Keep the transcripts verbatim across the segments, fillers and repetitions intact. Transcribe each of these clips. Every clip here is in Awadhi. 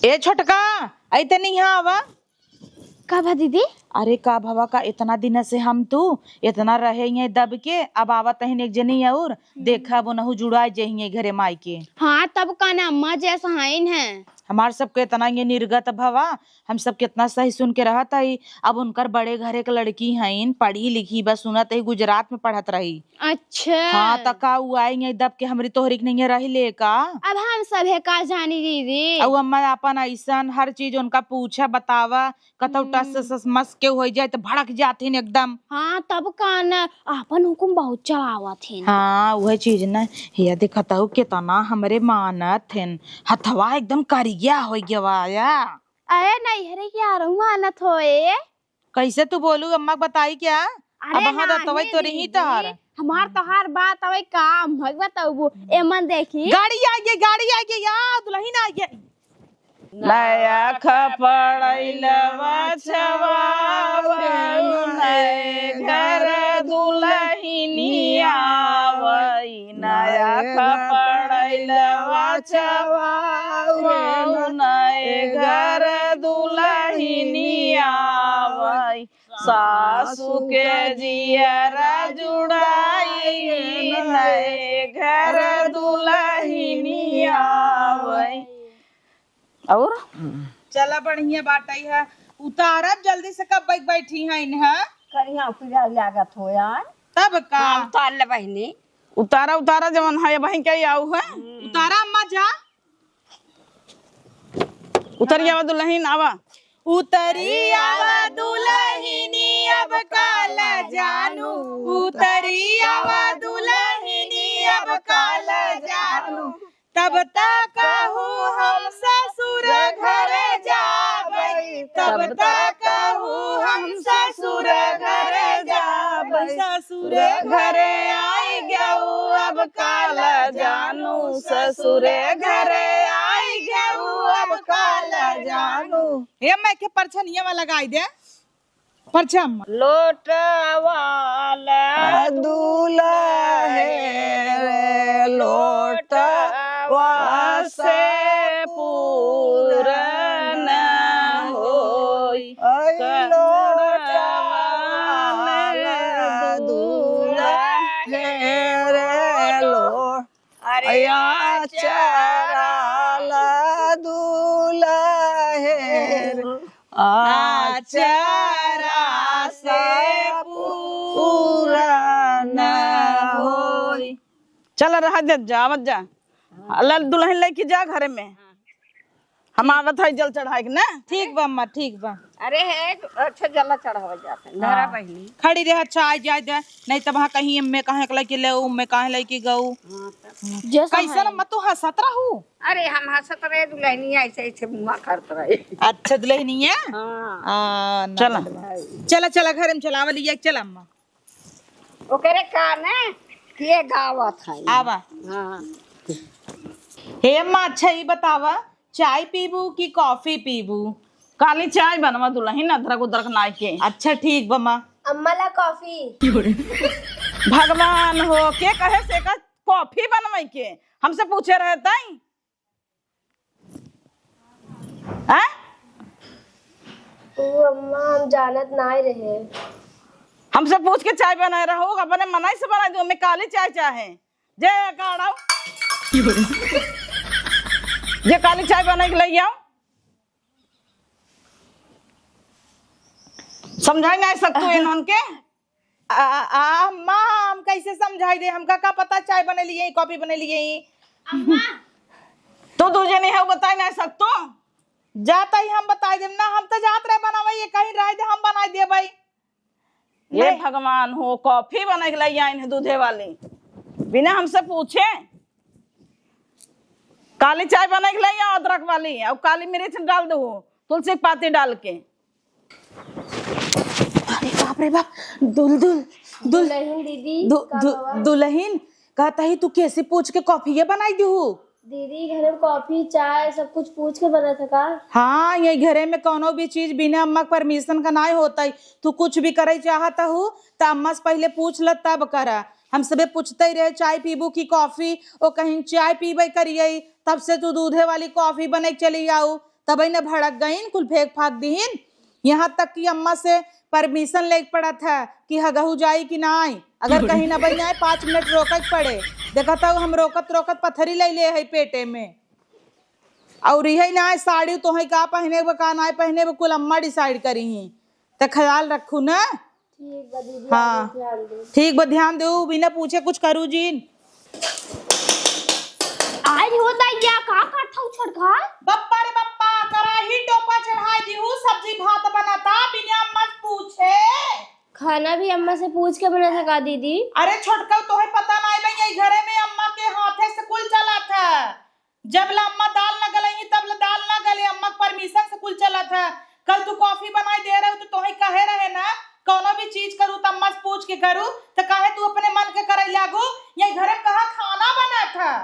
ए छोटका, अइते नहीं आवा। का भा दीदी? अरे का भवा का, इतना दिन से हम तू इतना रहे ये दब के, अब आवत हइन एक जनी और, देखा अब उनहु जुड़ाई जइहें घरे माई के। हाँ, तब का ना, अम्मा जैसा हइन है। हमार सबके इतना ये निर्गत भवा, हम सब कितना सही सुन के रहत हई। अब उनकर बड़े घरे के लड़की हइन, पढ़ी लिखी बा, सुनत हई गुजरात में पढ़त रही। अच्छा। हाँ, त का उ आई यहीं दब के हमरी तोहरी के नहीं रही ले का? अब हम सभे का जानी दीदी। अउ अम्मा आपन अइसन हर चीज उनका पूछा बतावा, कतौ टस हम्म। सस मस के होइ जाए त भड़क जाथिन एकदम। हाँ, तब का न, आपन हुकुम बहुत चलावत हिन। हाँ, उहे चीज न, हिया देखत हऊ केतना हमरे मानत हिन, हथवा एकदम करिया होइ गवा या। अरे नैहरे के यारहू मानत होए। कैसे तू बोलू, अम्मा के बताई क्या? अरे अब हाँ, नाहीं दतवई तो रही दीदी, तहार। हमार तोहार बात अबे का, अम्मा के बताऊबू। ए मन देखी। गाड़ी आ गई, गाड़ी आ गई, या दुल्हन आ गई। नया खपड़ैलवा छवावै, नए घर दुलहिनिया आवै। नया खपड़ैलवा छवावै, नए घर दुलहिनिया आवै। सासू के जियरा जुड़ाई, नए घर दुलहिनिया आवै। और? चला बढ़िया बाटै है। उतारब जल्दी से, कब बैठ बैठी हैं इन्हें? करिया उतरा लागत हो यार। तब का? हाँ, उतार ले बहिनी। उतारा, उतारा जवन है बहिन के आऊ है। उतारा अम्मा जा। उतरी आवा दुलहिन आवा। उतरी आवा दुलहिनी अब काला जानू, उतरी आवा दुलहिनी अब काला जानू। तब तक कहू हम ससुर घरे जाबै, तब तक कहू हम ससुर घरे जाबै। ससुर घरे आई गऊ अब काला जानू, ससुर घरे आई गऊ अब काला जानू। हे अम्मा, एके परछनिया वाला लगाई दे। परछम। लोटवाला दुलहे रे, लोटवा से पूरन होई। ऐ लोटवाला दुलहे रे, लोट अरे अचारा ला दुलहे रे, अचारा से पूरा न होई। चल रहा जा, जावत जा। लल दुलहिन लइके जा घरे में। हम आवत है जल चढ़ाए के ना। ठीक बा अम्मा, ठीक बा। अरे है, अच्छा जला चढ़ावा जात है। धरा हाँ। बहिनी। खड़ी रह, अच्छा आ जाए दे, नहीं तब वहाँ कहीं अम्मे कहाँ के लइके ले, अम्मे कहाँ लइके गऊ। हाँ, तब। जैसा कैसन है। अम्मा तू हंसत रहू? अरे हम हंसत रहे, दुलहिनिया ऐसे ऐसे मुँह करत रहे। अच्छा दुलहिनिया? हाँ। आ, ना चला। ना। चला, चला घर में चलावा लिया, चला अम्मा। ओकरे काने के गावत है। आवा। हाँ। हे अम्मा, अच्छा ई बतावा, चाय पीबू कि कॉफी पीबू? काली चाय बनवा दुलहिन, अदरक उदरक नाई के। अच्छा ठीक बा माँ। अम्मा ला कॉफी। भगवान हो, के कहे से का कॉफी बनवाई के? हमसे पूछे रहे तई? हैं? ऊ अम्मा, हम जानत नाई रहे। हमसे पूछ के चाय बनाए रहो, अपने मनई से बनाए दो, हमें काली चाय चाहे। जे काढ़ाओ। जे काली चाय बनाई के ले आओ। समझाई नाई सकतू इन्हन के? आ, आ, अम्मा, हम कैसे समझाई दे? हमका का पता चाय बनेली है, कॉफी बनेली है? अम्मा। तू दू जनी है, बताई नाई सकतू? जात ही हम बताई देब ना, हम तो जात रहे बनावे, ये कहीं रह दे, हम बनाई देबै। ये नहीं। भगवान हो, कॉफी बनाई के लाई आइन है दूधे वाली, बिना हमसे पूछे। काली चाय बनाई के लाई आओ अदरक वाली, और काली मिर्च डाल दो, तुलसी के पाती डाल के। अरे बाप रे बाप, दुल, दुल, दुल। दुलहिन दीदी, दु-, का दु-, बाबा? दुलहिन, कहत ही तू कैसे पूछ के कॉफी ये बनाई दिहू? दीदी, घरे में कॉफी, चाय सब कुछ पूछ के बनत है का? हाँ, ये घरे में कौनो भी चीज बिना अम्मा के परमिशन का नाई होत है। तू कुछ भी करे चाहत हू, त अम्मा से पहिले पूछ ल तब करा। हम सबे पूछते ही रहे, चाय पीबू की कॉफी? ओ कहीं चाय पीबे करिए, तब से तू दूधे वाली कॉफी बने के चली आऊ। तबही न भड़क गईन, कुल फेंक फांक दीन। यहाँ तक कि अम्मा से परमिशन लेके पड़त है कि हगहू जाई कि नाई। अगर कहीं न बन जाए, पाँच मिनट रोके के पड़े। देखत हऊ, हम रोकत रोकत पथरी ले ले है पेटे में। और यही ना है, साड़ी तोहई का पहने बा, का नाई पहने बा, कुल अम्मा डिसाइड करी ही। त ख्याल रखू ना। ठीक बा दीदी, हाँ। आगे ध्यान दे। ठीक बा, ध्यान देऊ, बिना पूछे कुछ करू जिन। आज होता है क्या, का करत हऊ छोटका? बप्पा रे बप्पा, कराही टोपा चढ़ाई दिहू, सब्जी भात बनता, बिना मत पूछे। खाना भी अम्मा से पूछ के बनत है का दीदी? अरे छोटका, तोहे पता नाई बा, यही घरे में अम्मा के हाथे से कुल चलत है। जब ले अम्मा दाल न गलई, तब ले दाल न गले, अम्मा के परमिशन से कुल चलत है। कल तू कॉफी बनाई दे रहे हो, तो तोहे कहे रहे ना, कौनो भी चीज करू, त अम्मा से पूछ के करू, त काहे तू अपने मन के करे लागू? यही घरे में कहाँ खाना बनत है?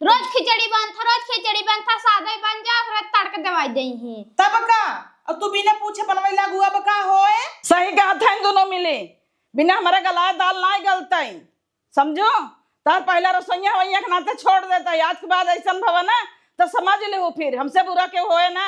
रोज खिचड़ी बनत है, रोज खिचड़ी बनत है, सादा ही बन जा, ओकरा तड़क दवाई देई ही। तब का? अब तू बिना पूछे बनवे लागू, अब का होए? सही कहत है, दोनों मिले, बिना हमारा गलाए दाल नाई गलतई। समझो, तार पहला रसोइया वही एक नाते छोड़ देता है, आज के बाद ऐसन भवा ना, तो समझ लेहू, फिर हमसे बुरा केहू होए ना।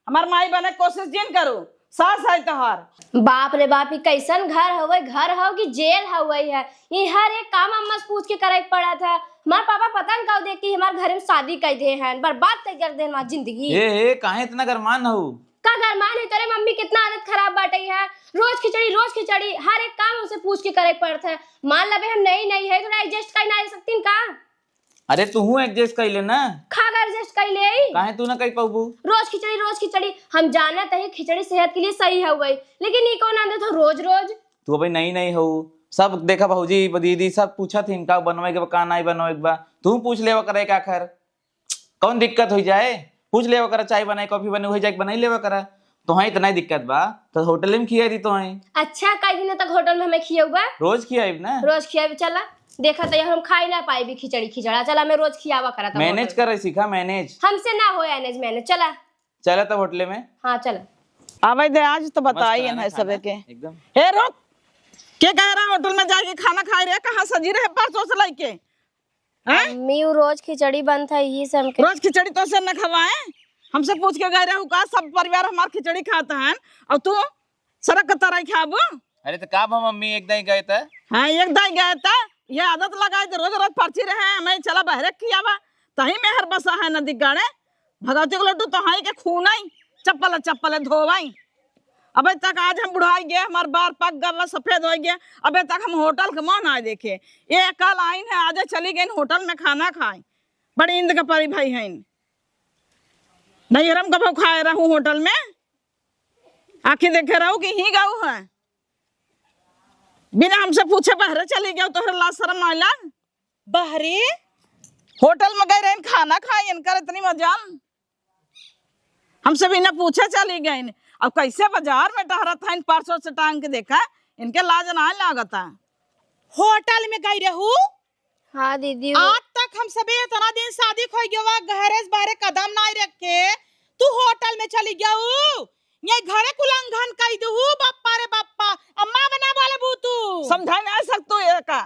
हमार माई बने के कोशिश जिन करू, सास है तोहार। बाप रे बाप, ई कैसन घर हवे, घर हव कि जेल हवे है? ई हर एक काम अम्मा से पूछ के करे के पड़त है। हमार पापा पता न कब देख के हमार घर में शादी कर दे हैं, बर्बाद कर कर दे हमार जिंदगी। ए, ए, काहे इतना गरमान हऊ? का गरमान है? तेरे मम्मी कितना आदत खराब बाटे है, रोज खिचड़ी, रोज खिचड़ी, हर एक काम हमसे पूछ के करे के पड़त है। मान लबे हम नई नई है, थोड़ा एडजस्ट कर ना सकतीन का? अरे तू हूँ एडजस्ट कर ले ना। खा कर एडजस्ट कर ले। काहे तू ना कर पाबू? रोज खिचड़ी, रोज खिचड़ी। हम जानत है खिचड़ी सेहत के लिए सही हवे, लेकिन ई कौन आदत हो रोज रोज? तू अबे नई नई हो, सब देखा भौजी दीदी सब पूछत ही इनका बनवे के बा, का नाई बनवे के बा, तू पूछ लेवा करे का खैर। कौन दिक्कत होइ जाए? पूछ लेवा करा, चाय बनाए, कॉफी बने, वही जाके बनाई लेवा करा। तोहे इतना ही दिक्कत बा, तो होटल में खिया दी तोहे। अच्छा, कई दिन तक होटल में हमें खियौबा? रोज खियाइब ना। रोज खियाइब, चला। देखा तो हम खाई ना पाई भी खिचड़ी खिचड़ा। चला, हमें रोज खियावा करा था मैनेज होटल में। करे सीखा, मैनेज। हमसे ना हो मैनेज, मैनेज। चला। चला तब होटल में। हाँ, चला। आवे दे आज तो मस्त बताई है ना है खाना, सबे के। एकदम। हे रुक, के कह रहा होटल में जाके खाना खाए रे? कहाँ सजी रहे परसों से लेके? हैं? अम्मी, उ रोज खिचड़ी बनत है, यही से हमके रोज खिचड़ी तो से न खवाए, हमसे पूछ के गए रहू का? सब परिवार हमार खिचड़ी खात हैं और तू सड़क के तरह खाबू? अरे तो का बा मम्मी, एक दाई गए त? हाँ, एक दाई गए त, ये आदत लगाए तो रोज रोज पर्ची रहे, हमें चला बहरे खियावा, तही में हर बसा है नदी गाड़े। भगवती के लड्डू तो हाई के खूनाई, चप्पल चप्पल धोवाई। अबे तक आज हम बुढ़ाई गए, हमार बार पक गवा, सफेद हो गया। अबे तक हम होटल के मुँह ना देखे। ये कल आइन है, आज चली गई होटल में खाना खाए। बड़ी इंद के परी भाई हैं। नहीं, हम कबो खाए रहू होटल में? आँखी देखे रहू कि ही गऊ है? बिना हमसे पूछे बहरे चली गऊ, तोहरे लाज शरम ना लाग? बहरे? होटल में गए रहन खाना खाए, इनकर इतनी मजाल। हमसे बिना पूछे चली गईन। अब कैसे बाजार में टहरत हईन, परसों से टांग के देखा, इनके लाज ना लागता। होटल में गई रहू? हाँ दीदी, वो आज तक हम सबे इतना दिन शादी खोई गवा, घरे से बाहरे कदम नाई रखे, तू होटल में चली गऊ। ये घरे कुलंघन कई दू, बप्पा रे बप्पा। अम्मा बना बोले बू तू। समझाई ना सकतू ये का?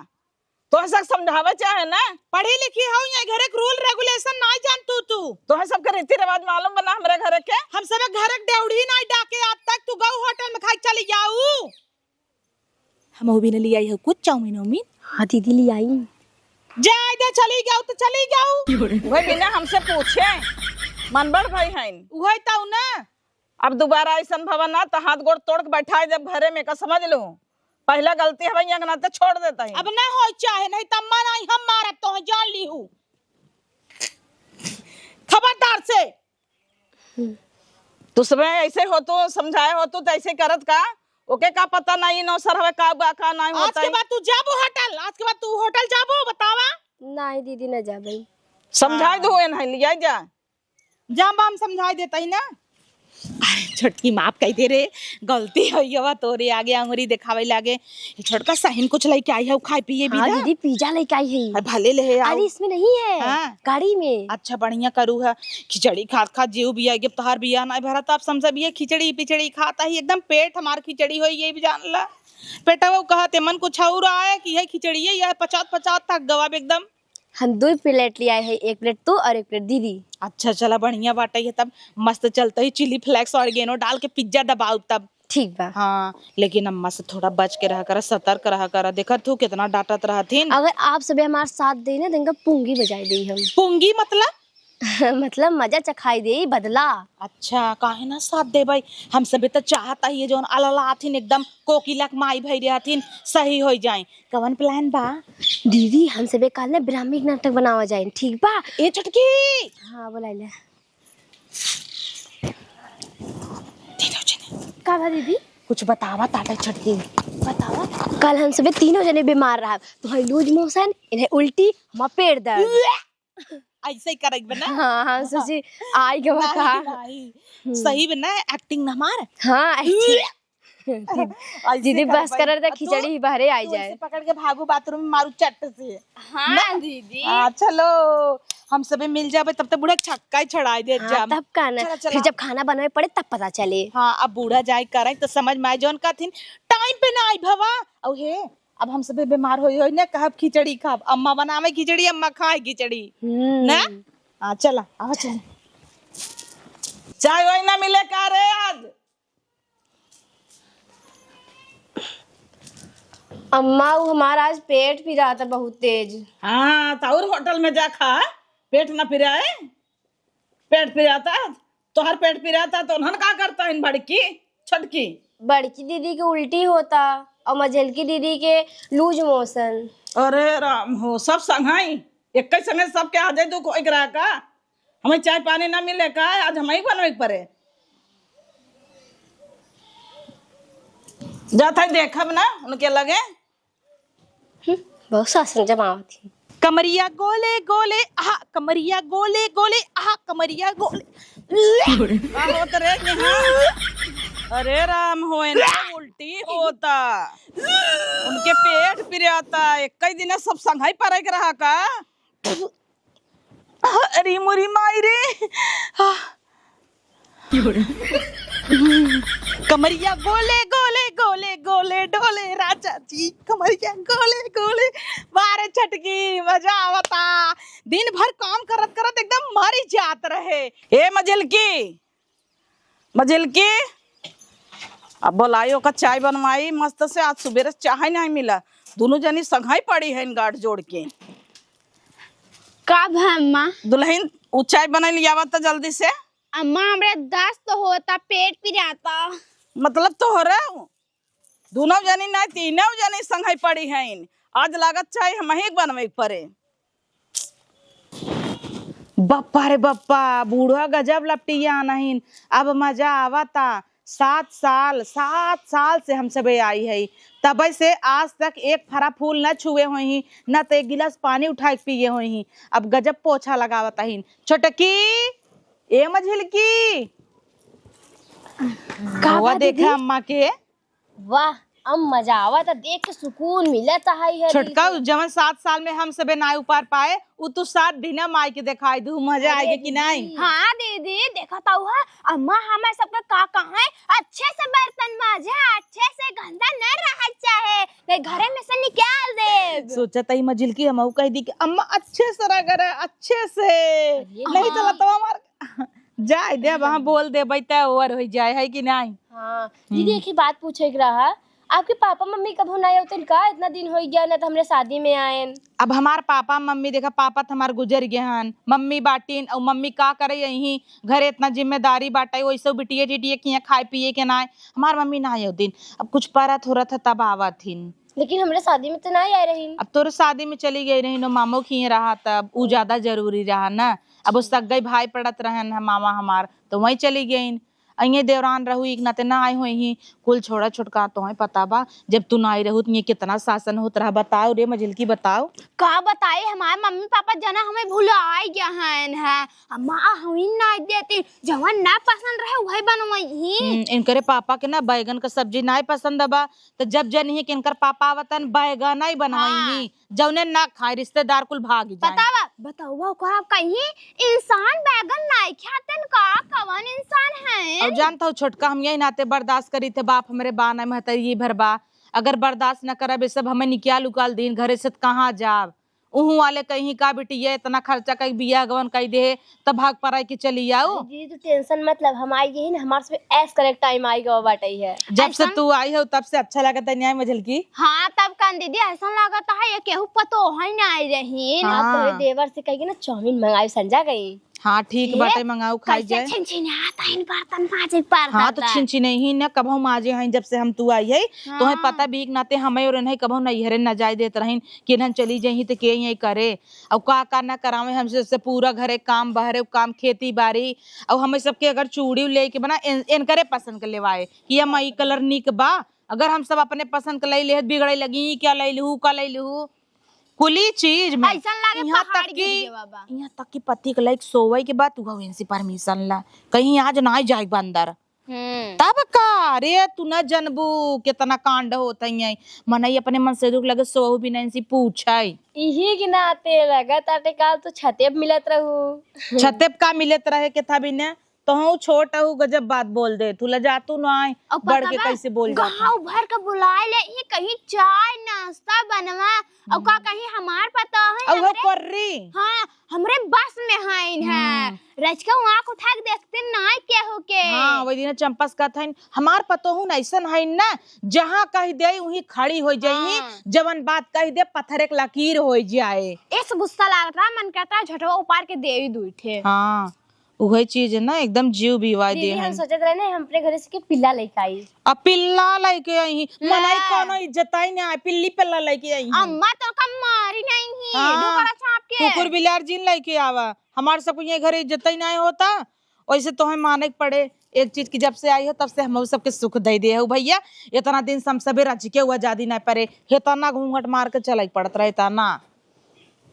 तोहे सब समझावे चाहे ना। पढ़ी लिखी हऊ, ये घरे के rule regulation नाई जानतू तू। तोहे सबके रीति रिवाज मालूम बना हमरे घरे के? हम सबे घरे के डेवढ़ी नाई डाके आज तक, तू गऊ होटल में खाई चली जाऊ। हम भी न ले आई हो कुछ चाउमीन उमीन। हाँ दीदी, ले आई। जाए दे, चली जाऊ तो चली जाऊ। वही बिना हमसे पूछे, मन बड़ भाई हईन। उहे तऊ ना। अब दोबारा ऐसन भवन ना तो हाथ गोड़ तोड़ के बैठाए देब घरे में का, समझ लू। पहला गलती हवे, यहाँ के नाते छोड़ देता ही। अब ना हो चाहे, नहीं तो अम्मा नाई हम मारब तो जान ली हूँ। खबरदार से। तू सबे ऐसे हो, तू समझाए हो, तू तो ऐसे करत का? ओके का पता नहीं नौसर हवे का बा, का नहीं आज होता के है। बाद तू जाबो होटल, आज के बाद तू होटल जाबो, बतावा। नहीं दीदी, न जाबे। समझाई हाँ। दू, एन है, लिया जा। जा बा, हम समझाई देता ही ना। अरे छोटकी, माफ कई दे रे, गलती होई गवा, तोरे आगे अंगुरी देखावे लागे। ये छोटका सहिन कुछ लेके आई है, खाए पिए भी हाँ ना। दीदी, पिज्जा लेके आई है। अरे भले ले आओ। अरे इसमें नहीं है, हाँ। गाड़ी में। अच्छा बढ़िया करू है, खिचड़ी खात खात जीव बिया, जब तोहार बिया ना भरा तो आप समझा बिया खिचड़ी पिचड़ी खाता ही, एकदम पेट हमार खिचड़ी होई, ये भी जान ला। पेटवा कहते मन कुछ और आए कि यह खिचड़ी है, यह पचात पचात थक गवा एकदम। हम दुइ प्लेट लियाए है, एक प्लेट तू और एक प्लेट दीदी। अच्छा, चला, बढ़िया बाटे ये तब। मस्त चलते ही chilli flakes, oregano डाल के पिज्जा दबाउ तब। ठीक बा। हाँ, लेकिन अम्मा से थोड़ा बच के रहा करा, सतर्क रहा करा। देखत हू कितना डांटत रहथिन। अगर आप सबे हमार साथ देई ना, तो इनका पूंगी बजाई देई हम। पूंगी मतलब? मतलब मजा चखाई देई, बदला। अच्छा, काहे ना साथ देबै? हम सबे तो चाहत ही ये जौन अललाथिन एकदम कोकिला के माई भई रहथिन, सही होई जाए। कवन plan बा? दीदी, हम सबे काल ना ब्राह्मिक नाटक बनावा जाए, ठीक बा? ए छोटकी। हाँ, बोलाइले। तीनों जने। का बा दीदी? कुछ बतावा ताटे छोटकी। बतावा। काल हम सबे तीनों जने बीमार रहा, तोहई loose motion, इन्हें उल्टी, हमार पेट दर्द। ऐसे ही करेक बा ना? हाँ, हाँ, सोची, आई गवा नहीं, का। नहीं। हम्म। सही में ना acting ना हमार। हाँ, acting। दीदी, ऐसे दीदी, बस करबै। करर त और तू, खिचड़ी ही बहरे आई तू जाए। ऐसे पकड़ के भागू bathroom में, मारू चट से। हाँ, ना? दीदी। हाँ, चलो, हम सबे मिल जाबे, तब तक बूढ़ा छक्का ही छड़ाई दे हाँ, जाम। तब का ना? चला, चला। फिर जब खाना बनावे पड़े, तब पता चले। हाँ, अब बूढ़ा जाए करे, तो समझ में आए, जौन कहथिन, time पे ना आई भवा। और हे, अब हम सबे बीमार होई, होई ना, कहब खिचड़ी खाब, अम्मा बनावे खिचड़ी, अम्मा खाए खिचड़ी। हम्म। ना? हाँ, चला, आवा चला। चाय वाय ना मिले का रे आज? अम्मा, उ हमार आज पेट पिराता बहुत तेज। हाँ, तो और होटल में जा खा, पेट ना पिराए। पेट पिराता, तोहर पेट पिराता, तो उन्हन का करता है बड़की, छोटकी? बड़की दीदी के उल्टी होता और मझलकी दीदी के loose motion। अरे राम हो, सब संघाई, एक ही संगे सबके आ जाए दुख होइक रहा का? हमें चाय पानी ना मिले का? आज हमें ही बनवे के पड़े। जात है देखब ना उनके लगे। हम्म, बहुत सासन जमावत ही। कमरिया गोले गोले, आहा, कमरिया गोले गोले, आहा, कमरिया गोले। का होत रे यहाँ? अरे राम हो, इनके उल्टी होता, उनके पेट पिराता, एक ही दिन सब संघाई परे के रहा का? अरे मोरी माई रे। आह। कमरिया गोले गोले गोले गोले डोले राजा जी, कमरिया गोले गोले। वाह रे छटकी, मजा आवता। दिन भर काम करत करत एकदम मरी जात रहे। ए मझिलकी, मझिलकी, अब बोलाई ओका चाय बनवाई मस्त से, आज सुबेरे चाय नहीं मिला। दोनों जनी संघाई पड़ी है इन गांठ जोड़ के। का भा अम्मा? दुल्हन, उ चाय बनाई लियावा त जल्दी से। अम्मा, हमरे दस्त होता, पेट पिराता। मतलब तोहरे? दोनों जनी नहीं, तीनों जनी संघाई पड़ी हैं। आज लागत चाय हमही के बनवे के पड़े। बप्पा रे बप्पा, बूढ़ा गजब लपटिया नहीं। अब मजा आवता। सात साल, सात साल से हम सबे आई है, तबे से आज तक एक फरा फूल न छुए होई ही, न तो एक गिलास पानी उठा के पिए होई ही। अब गजब पोछा लगावत अहिन। छोटकी, ए मझिलकी, का हुआ बा देखा दीदी? अम्मा के। वाह, अब मजा आवा था, देख के सुकून मिला था। हाय है छोटका, दिल के। जवन सात साल में हम सबे ना उपार पाए, उ तू सात दिना माई के देखाई दू, मजा अरे आएगी कि नहीं? दीदी। हाँ दीदी, देखा तो हुआ, अम्मा हमें सबका का कहा है, अच्छे से बर्तन माजे, अच्छे से गंदा न रह चाहे, नहीं घरे में से निकाल दे। सोचा तई मझिलकी हमहू कह दी कि अम्मा अच्छे से रह करे, अच्छे से। अरे नहीं हाँ। चला तो हमार जाए दे, अब वहाँ बोल दे बैठा ओवर हो जाए, है कि नहीं? हाँ। हम्म। दीदी, एक ही बात पूछे के रहा, आपके पापा मम्मी कभू ना आवतन का? इतना दिन हो गया ना, तो हमरे शादी में आएन। अब हमार पापा मम्मी, देखा, पापा तो हमार गुजर गए हन, मम्मी बाटिन, और मम्मी का करे, यही घरे इतना जिम्मेदारी बाटे, वैसे बिटिया टिटिया किया खाए पिए के ना है। हमार मम्मी ना आवतिन, अब कुछ परत होरत है तब आवत हिन। लेकिन हमरे शादी में तो ना आए रही। अब तोरे शादी में चली गई रही, नो मामो खिए रहा, तब उ ज्यादा जरूरी रहा ना। अब उस तक गई भाई पड़त रहन है मामा हमार, तो वहीं चली गई। अइये देवरान रहू, एक नाते ना आए होई ही। कुल छोड़ा छोटका, तोहे पता बा, जब तू ना आई रहू, तो ये कितना शासन होत रहा। बताओ रे मझिलकी, बताओ। का बताई, हमारे मम्मी पापा जना हमें भुलाए गया है, है। अम्मा हुई ना देती, जवन ना पसंद रहे, वही बनवाई ही। हम्म, इनकरे पापा के ना बैगन का सब्जी ना पसंद बा, तो जब जनिए कि इनकर पापा आवतन, बैगन ही बनवाई ही। हाँ। जौने ना खाए, रिश्तेदार कुल भाग जाए। बतावा, बतावा, का कहीं इंसान बैगन नाई खातन का? कवन इंसान है? अब जानत हो छोटका, हम यही नाते बर्दाश्त करी थे, बाप हमरे बा ना, महतारी ये भर बा। अगर बर्दाश्त न करब, ये सब हमें निकाल उकाल दीन घरे से, त कहाँ जाब? उहू वाले कहीं का बिटिया इतना खर्चा कई बियाह गवन कई दे, तब भाग पराई के चली आऊ। अरे दीदी, तू tension मत लब, हम आई गई ना, हमारे से ऐश करे टाइम आई गवा बाटे है। जब से ऐसन तू आई हो तब से अच्छा लागत है, न्याय मझल की। हाँ, तब कान दीदी, ऐसा लागत है ये केहू पतो है ना आई रही। हाँ। अब तोरे देवर से कही के ना चाउमीन मंगाई, संजा गई। हाँ, ठीक ए, बाटे, मंगाऊ, खाई कैसे जाए। छिनछिनात हईन बर्तन माजे पर हाँ, तो दादा। छिनछिनही न, कबहू माजे हईन, जब से हम तू आई है, हाँ। तोहे पता भी के नाते हमें और इन्हें कबहू नैहरे न जाए देत रहीन, कि इन्हन चली जाही तो के यही करे, और का का न करावे हमसे, से पूरा घरे काम, बहरे काम, खेती बाड़ी, और हमें सबके अगर चूड़ी लेके बना, इन, इनकरे पसंद के लेवाए, कि ये माई कलर निक बा, अगर हम सब अपने पसंद के लई लेहत, बिगड़े लगी, "ई क्या लई लहू, का लई लहू?" कुली चीज में। ऐसन लागे यहाँ पहाड़ तक गिर कि, गया बाबा। यहाँ तक कि पति के लायक सोवे के बाद तू इनसे परमिशन ला, कहीं आज ना जाए बा अंदर। हम्म। तब का रे, तू ना जनबू कितना कांड होत है। मनई अपने मन से दुख लगे, सोहू भी नहीं से पूछे। इही के नाते लगा ताटे काल तो छते पे मिलत रहू। छते पे का मिलत रहे के था भी ने? तोहू छोट हऊ, गजब बात बोल दे। तू लजातू ना आए, और बढ़ पता के बा, कैसे बोल जाता। गाँव भर के बुलाए ले, ये कहीं चाय नाश्ता बनवा, और का कहीं हमार पता है, और वो हमरे, कर रही। हाँ, हमरे बस में हईन है। हम्म। रचके आँख उठा के देखते ना केहू के। हाँ, वही दिन चंपस कहत हईन, "हमार पतोहू न ऐसन हईन ना, जहाँ कह दे वहीं खड़ी हो जाई, हाँ। जवन बात कह दे पत्थर एक लकीर हो जाए।" इस गुस्सा लागत रहा, मन कहता है झटवा उपार के देवी दुई ठे। हाँ। उहे चीज है ना, एकदम जीव बिवाई दे दीदी, हम हन। सोचत रहे ना, हम अपने घरे से के पिल्ला लेके आई। अब पिल्ला लेके आई ही, ले। मनई कोनो इज्जत ही ना है, पिल्ली पिल्ला लेके आई ही। अम्मा तो कम मारी नहीं ही, हाँ। डुकरा छाप के। कुकुर बिलार जिन लेके आवा, हमार सब ये घरे इज्जत ही ना होता। वैसे तोहे माने के पड़े, एक चीज की जब से आई हो तब से हम सबके सुख दे दे हो भैया। इतना दिन से हम सबे रच के हुआ जादी ना परे, हेतना घूंघट मार के चले के पड़त रहे, इतना।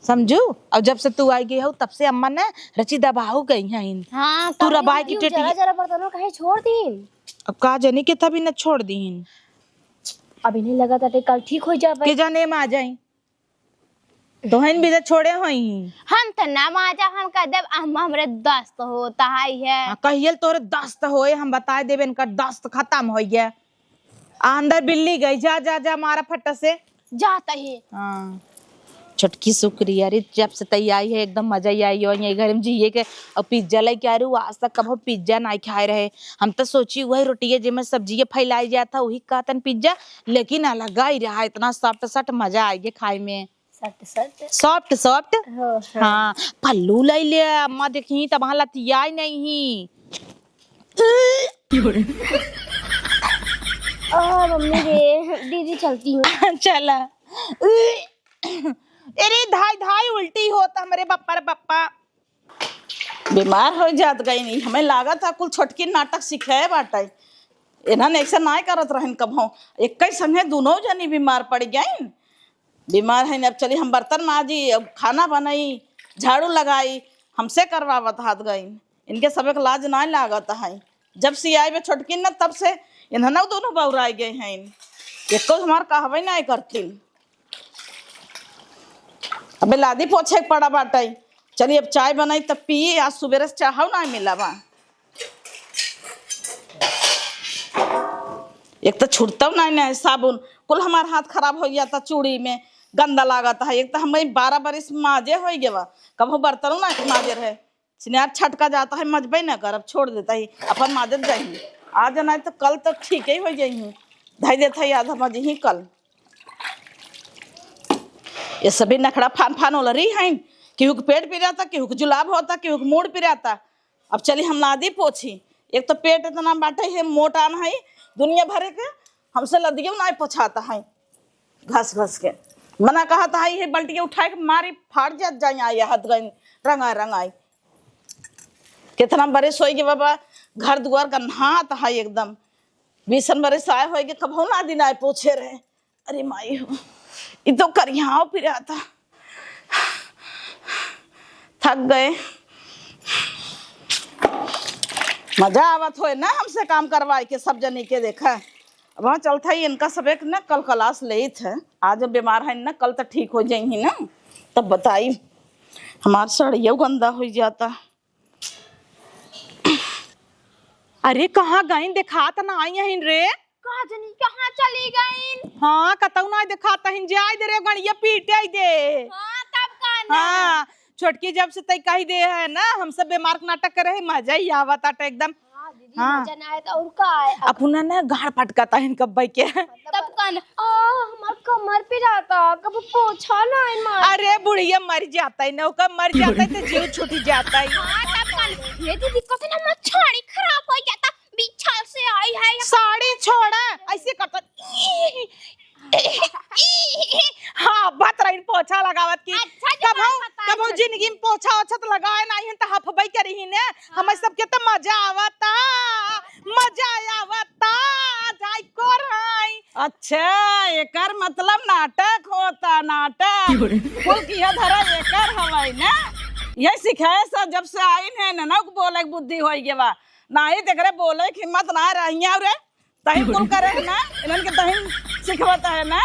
समझू? और जब से तू आई गई हो, तब से अम्मा ने रची दबाऊ गई हैं। हाँ, तू तब रबाई की यूं टेटी जरा, जरा बर्तनों काहे छोड़ दीन? अब का जानी के तभी न छोड़ दीन। अब इन्हें लगा था कल ठीक हो जावे। के जाने में आ जाई। तोहन भी तो छोड़े होई। हम तो ना माजा, हम कह देब, हम, हमरे दस्त होता है, है। हाँ, कहियल तोरे दस्त होए, हम बताए देबे, इनका दस्त खत्म हो गया। आ, अंदर बिल्ली गई, जा, जा, जा, मारा फट्टा से। जाता ही। हाँ। छोटकी सुकरी, अरे, जब से तई आई है, एकदम मजा ही आई हो, यही घर में जिए के। और पिज्जा लेके आ रही हूँ, आज तक कबो पिज्जा नहीं खाए रहे। हम तो सोची, वही रोटिये जे में सब्जी फैलाई जाता, वही कहतन पिज्जा, लेकिन अलग ही रहा, इतना soft soft मजा आई है खाए में। Soft soft। Soft soft? हो, हाँ। हाँ, पल्लू ले ले, अम्मा देखी, तब हाँ लतियाई नहीं। ओ, मम्मी रे, दीदी चलती हूँ। चला। अरे धाई, धाई उल्टी होत हमरे बप्पा रे बप्पा। बीमार हो जात गई नहीं, हमें लागत है कुल छोटकी नाटक सीखे बाटे। इन्हन ऐसे नाय करत रहन कभो, एक ही संगे दोनों जनी बीमार पड़ गईन। बीमार है, अब चली हम बर्तन माजी, अब खाना बनाई, झाड़ू लगाई, हमसे करवावत हाथ गईन। इनके सबक लाज नाय लागत है। जब से आई बे छोटकी न, तब से इन्हन दोनों बौराई गए हैं। एको हमार कहबे नाय करतीन। अबे लादी पोछे के पड़ा बाटे। चली अब चाय बनाई तब पी, आज सुबेरे से चाहो ना मिला बा। एक तो छुटतौ ना, ना साबुन, कुल हमार हाथ खराब हो गया था चूड़ी में, गंदा लागत है। एक तो हम बारह बरिस माजे हो गए बा, कबो बर्तनों ना माजे रहे। सिनार छटका जाता है, मजबे न करब, छोड़ देता ही, अपन माजत जाही। आज नहीं तो कल तो ठीक ही हो जाही, धई देता ही आधा मजे ही कल। ये सभी नखड़ा फान फान ओलरी हैं, केहू के पेट पिराता, केहू के जुलाब होता, केहू के मूड़ पिराता। अब चली हम लादी पोछी, एक तो पेट इतना बाटे है, मोटा न है, दुनिया भरे के हमसे लदियो ना पोछाता है, घस घस के। मना कहता है, ये बल्टी उठाए के मारी फाड़ जात जाए, आई हाथ गई रंगाई रंगाई। कितना बरिस होई गे बाबा, घर दुआर गन्हात है एकदम। बीसन बरिस आए होई गे, कबहू ना दिन आए पोछे रहे। अरे माई हो, ई तो करिहाव पिराता। थक गए। मजा आवत होए ना हमसे काम करवाए के, सब जनी के देखा। अब वहाँ चलता ही इनका सब एक ना कल class लेत है। आज जब बीमार है ना, कल तो ठीक हो जाई ना, तब बताई। हमार सड़ियो गंदा हो जाता। अरे, कहाँ गईन? देखात ना आई हइन रे। का जनी कहाँ चली गईन? हाँ, कतौ ना देखात हइन। जाए दे रे, गड़िया पीटे दे। हाँ, तब हाँ, छोटकी जब से तई कही दे है ना, हम सब बेमार के नाटक करे है, मजा ही आवत आटे एकदम। हाँ, दीदी, हाँ। मजा ना आए तो और का आए? अपना ना गाड़ पटकाता है इनका बाई के। तब कन, आ, हमार कमर पिराता, कब पोछा ना है मार। अरे बुढ़िया मर जाता है ना, ओकर मर जाता है तो जीव छूट जाता है। हाँ, तब कन, ये दीदी को से ना हमार छाड़ी खराब हो जाता, बिछल से आई है। साड़ी छोड़ा, ऐसे करता। हाँ, बत रही पोछा लगावत की। अच्छा, जब कबहू, बात बता, कबहू अच्छा। जिंदगी में पोछा ओछा तो लगाए नाही है, तो हफबई करी ही ने। हाँ। हमें सबके तो मजा आवता, मजा आवता, जाई को रही। अच्छा, एकर मतलब नाटक होता, नाटक। कुल किया धरा एकर हवाई ना। ये सिखाए सा जब से आइन है ना, ना बोले के बुद्धि होई गेवा। नाही तेकरे बोले के हिम्मत ना रही रे। तही कुल करे है ना, इन्हन के तही सिखवत है ना।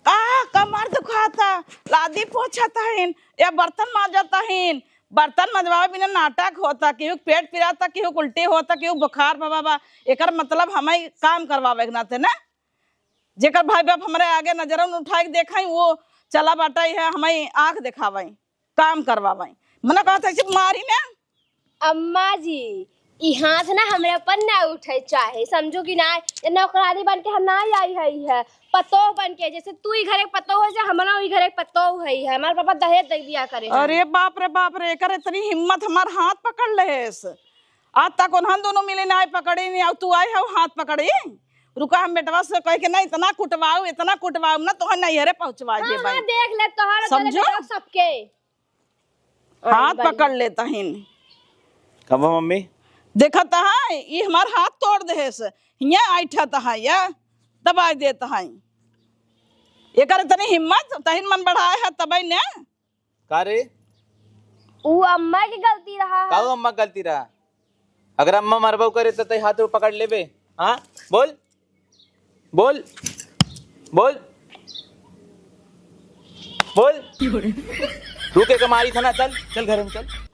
आ, कमर दुखाता, लादी पोछत हइन, या बर्तन माजत हइन। बर्तन मजवावे बिना नाटक होता, केहू के पेट पिराता, केहू के उल्टी होता, केहू बुखार बा, बा, बा। एकर मतलब हमें काम करवावे के नाते ना, जेकर भाई बाप हमरे आगे नजरन उठाए के देखाई, वो चला बाटा है, हमें आँख देखावे, काम करवावे। मना कहत है, "सिर्फ मारी ना।" अम्मा जी, ई हाथ ना हमरे ऊपर ना उठे चाहे, समझो कि ना? ये नौकरानी बन के हम ना आई है, है पतोह बन के, जैसे तू ई घरे के पतोह है, से हमरा ई घरे के पतोह है, है। हमार पापा दहेज दे बियाह करे हैं। अरे बाप रे बाप रे, एकर इतनी हिम्मत, हमार हाथ पकड़ लेस। आज तक उन्हन दोनों मिले ना आए पकड़ी नहीं, और तू आई है हाथ पकड़ी। रुका, हम बेटवा से कह के ना इतना कुटवाऊ, इतना कुटवाऊ ना, तोहर नैहरे पहुँचवा हाँ, देबै। हाँ, देख ले, तोहर समझो? सबके। हाथ पकड़ लेता हिन। कब मम्मी? देखत है, ई हमार हाथ तोड़ देहेस। हियाँ ऐठत है, या दबाई देत है। एकर इतनी हिम्मत, तहिन मन बढ़ाए है, तबै ने। का रे? ऊ अम्मा की गलती रहा है। का ऊ अम्मा की गलती रहा? अगर अम्मा मरबो करे तो तई हाथ पकड़ लेबे। हाँ? बोल। बोल। बोल। बोल। रुके के मारी था ना, चल, चल घर में चल।